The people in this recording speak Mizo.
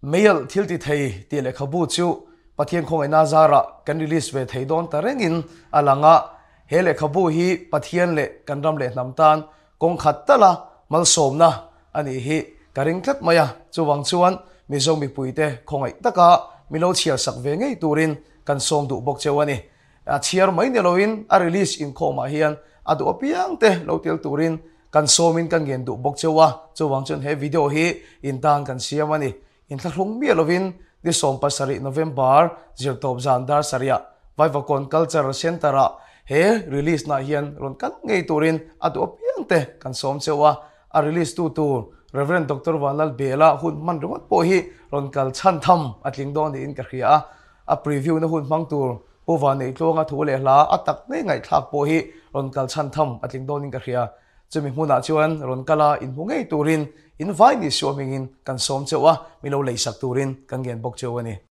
Meialh thil ti thei tih lehkhabu chu Pathian khawngaihna zarah kan release ve thei dawn ta rengin a lang a, he lehkhabu hi Pathian leh kan ram leh hnam tan kawng khat tala malsawmna a nih hi ka ring tlat mai a, chuvang chuan Mizo mipuite khawngaih taka min lo chhiar sak ve ngei turin kan sawm duh bawk cheu a ni. A chhiar mai ni loin a release inkhawmah hian a duh apiangte lo tel turin Kan sawmin ka ngen duh bawk cheu a, chuvang chuan he video hi in tan kan siam a ni. Inthlahrung miah lovin ni 17 November zirtawp zan dar sarihah Vaivakawn Cultural Centre-ah he release nah hian rawn kal ngei turin a duh apiang te kan sawm cheu a, a release tu tur Rev. Doctor Vanlalbela hun hman ringawt pawh hi rawn kal chhan tham a tling dawn niin ka hria a, a preview na hun hmang tur Pu Vaneihtluanga thu leh hla a tak ngei ngaihthlak pawh hi rawn kal chhan tham a tling dawnin ka hria. Chumi hmunah chuan rawn kal a inhmu ngei turin in vai ni suah hmingin kan sawm cheuh a, mi lo leisak turin kan ngen bawk cheu a ni.